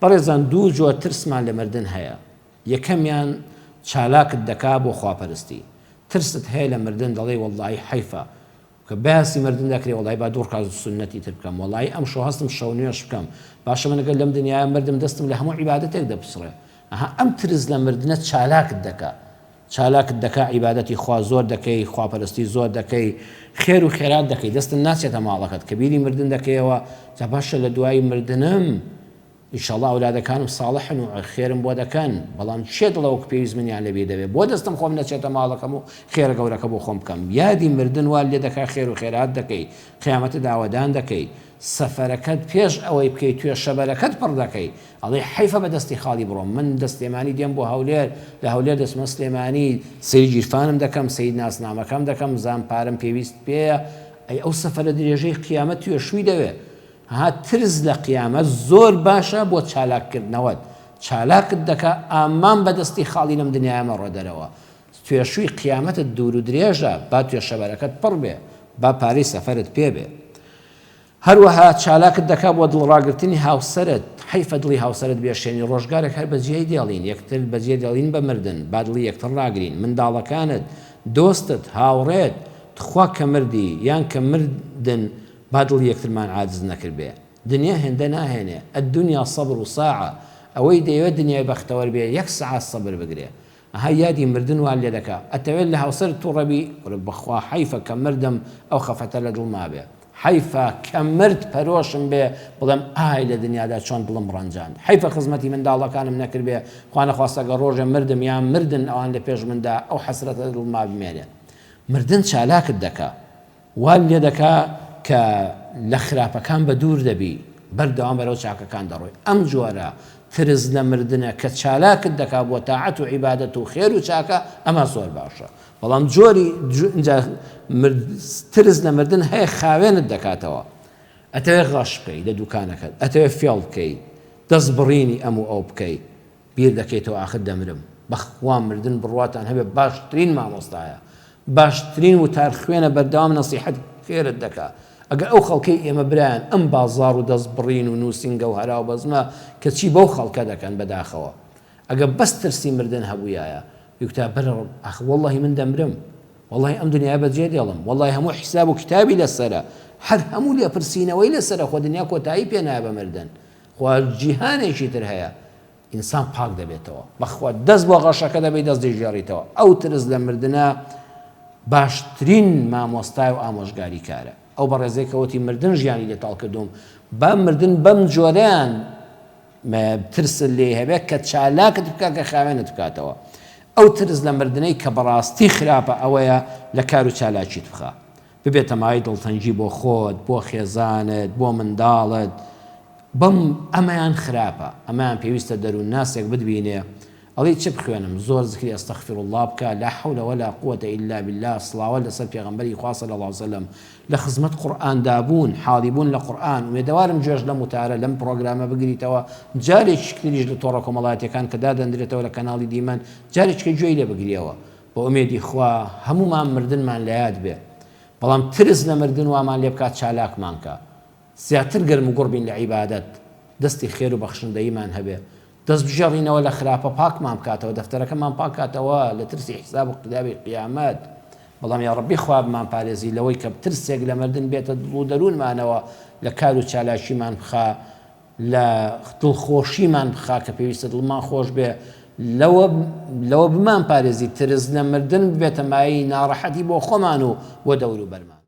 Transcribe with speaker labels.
Speaker 1: بەڕێزان دوو جۆر ترسمان لە مردن هەیە، یەکەمیان چالاکت دەکا بۆ خواپەرستی، ترست هەیە لە مردن دەڵێی وەڵڵاهی حەیفە کە باسی مردن دەکرێ وەڵڵاهی با دوو ڕکات سوننەتی تر بکەم، وەڵڵاهی ئەمشەو هەستم شەو نوێژ بکەم، باشە من گەر لەم دنیایە مردم دەستم لە هەموو عیبادەتێک دەپچڕێ، ئەها ئەم ترس لە مردنە چالاکت دەکا. چالاکت دەکا عیبادەتی خوا زۆر دەکەی خواپەرستی زۆر دەکەی خێر و خێرات دەکەی دەستت ناچێتە ماڵەکەت کە بیری مردن دەکەیەوە جا باشە لە دوای مردنم ئیشەڵا ئەولادەکانم ساڵحن و خێرم بۆ دەکەن بەڵام کێ دڵە وەک پێویست منیان لەبیر دەبێ بۆ دەستم خۆم نەچێتە ماڵەکەم و خێرە گەورەکە بۆ خۆم بکەم یادی مردن وات لێ دەکا خێر و خێرات دەکەی قیامەتت ئاوەدان دەکەی سەفەرەکەت پێش ئەوەی بکەی توێشەبەرەکەت پڕ دەکەی ئەڵێی حەیفە بە دەستی خاڵی بڕۆم من لە سلێمانی دێم بۆ هەولێر لە هەولێر دەچمە سلێمانی سەیری گیرفانم دەکەم سەیری ناسنامەکەم دەکەم بزانم پارەم پێویست پێیە ئەی ئەو سەفەرە درێژەی قیامەت توێشووی دەوێ ها ترس لە قیامەت زۆر باشە بۆ چالاک کردنەوەت چالاکت دەکا ئامان بە دەستی خاڵی لەم دنیایە مەڕۆ دەرەوە توێشووی قیامەتت دوور و درێژە با توێشەبەرەکەت پڕ بێ با پارەی سەفەرت پێ بێ. هەروەها چالاکت دەکات بۆ دڵڕاگرتنی هاوسەرت، حەیفە دڵی هاوسەرت بێشێنی، ڕۆژگارێک هەر بەجێی دێڵین، یەکتر بەجێ دێڵین بە مردن، با دڵی یەکتر ڕاگرین، منداڵەکانت، دۆستت، هاوڕێت، تخوا کە مردی یان کە مردن با دڵی یەکترمان عاجز نەکردبێ، دنیا هێندە ناهێنێ، الدنیا صبر ساعە، ئەوەی دەیەوێت دنیای بەختەوەر بێ یەک سەعات سەبر بگرێ، ئەها یادی مردن وات لێ دەکا ئەتەوێت لە هاوسەرت توڕە بی کورە بەخوا حەیفە کە مردم ئەو خەفەتە لە دڵما بێ حەیفە کە مرد پەرۆشم بێ بڵێم ئای لە دنیادا چۆن دڵم ڕەنجاند حەیفە خزمەتی منداڵەکانم نەکردبێ خوا نەخواستە گەر ڕۆژێ مردم یان مردن ئەوان لە پێش مندا ئەو حەسرەتە لە دڵما بمێنێ مردن چالاکت دەکا وات لێ دەکا کە لە خراپەکان بە دوور دەبی، بەردەوام بەرەو چاکەکان دەڕۆی. ئەم جۆرە ترس لە مردنە کە چالاکت دەکا بۆ تاعەت و عیبادەت و خێر و چاکە، ئەمە زۆر باشە. بەڵام جۆری ئینجا ترس لە مردن هەیە خاوێنت دەکاتەوە. ئەتەوێ غەش بکەی لە دوکانەکەت، ئەتەوێ فێڵ بکەی، دەست بڕینی ئەم و ئەو بکەی، بیر دەکەیتەوە ئاخر دەمرم. بەخوا مردن بڕواتان هەبێ باشترین مامۆستایە باشترین وتار خوێنە بەردەوام نەسیحەت خێرت دەکا ئەگەر ئەو خەڵکەی ئێمە برایان ئەم بازاڕ و دەست بڕین و نوسینگە و هەرا و بەزمە کە چی بەو خەڵکە دەکەن بەداخەوە ئەگەر بەس ترسی مردن هەبوویایە یوکتا بەرە ئاخ وەڵڵەهی من دەمرم وەڵڵەهی ئەم دنیایە بەجێ دێڵم وەڵڵەهی هەموو حیساب و کیتابی لەسەرە هەر هەموو لێپرسینەوەی لەسەرە خۆ دنیا کۆتایی پێ نایە بە مردن خوا جیهانێکی تر هەیە ئینسان پاک دەبێتەوە بەخوا دەست بۆ غەشەکە دەبەی دەست دەیگێڕیتەوە ئەو ترس لە مردنە باشترین مامۆستای و ئامۆژگاری کارە ئەو بەڕێزەی کە وتی مردن ژیانی لێ تاڵ کردووم با مردن بەم جۆرەیان ترست لێی هەبێت کە چالاکت بکات کە خاوێنت بکاتەوە ئەو ترس لە مردنەی کە بەڕاستی خراپە ئەوەیە لە کار و چالاکیت بخا ببێتە مایەی دڵتەنگی بۆ خۆت، بۆ خێزانت، بۆ منداڵت، بەم ئەمەیان خراپە، ئەمەیان پێویستە دەروونناسێک بتبینێ، ئەڵێی چ بخوێنم، زۆر زکری استغفراللە بکە، لا حول ولا قوة الا باللە، سڵاوات لەسەر پێغەمبەری خوا صلی اللە علیە وسلم، لە خزمەت قورئاندا بوون، حاڵی بوون لە قورئان، ئومێدەوارم گوێش لەم وتارە، لەم پڕۆگرامە بگریتەوە، جارێکی تریش لە تۆڕە کۆمەڵایەتیەکان کە دادەندرێتەوە لە کەناڵی دیمەن، جارێکیکە گوێی لێ بگریەوە. بە ئومێدی خوا هەموومان مردنمان لە یاد بێ بەڵام ترس لە مردن وامان لێ بکات چالاکمان کا زیاتر گەرم و گوڕ بین لە عیبادەت دەستی خێر و بەخشندەییمان هەبێ دەست بگێڕینەوە لە خراپە پاکمان بکاتەوە دەفتەرەکەمان پاک کاتەوە لە ترسی حیساب و قیدابی قیامەت بەڵام یاڕەبی خوا بمان پارێزی لەوەی کە ترسێک لە مردن بێتە دڵ و دەروونمانەوە لە کار و چالاکیمان بخا لە دڵخۆشیمان بخا کە پێویستە دڵمان خۆش بێ، لەوە لەوە بمانپارێزی ترس لە مردن ببێتە مایەی ناڕەحەتی بۆ خۆمان و بۆ دەوروبەرمان.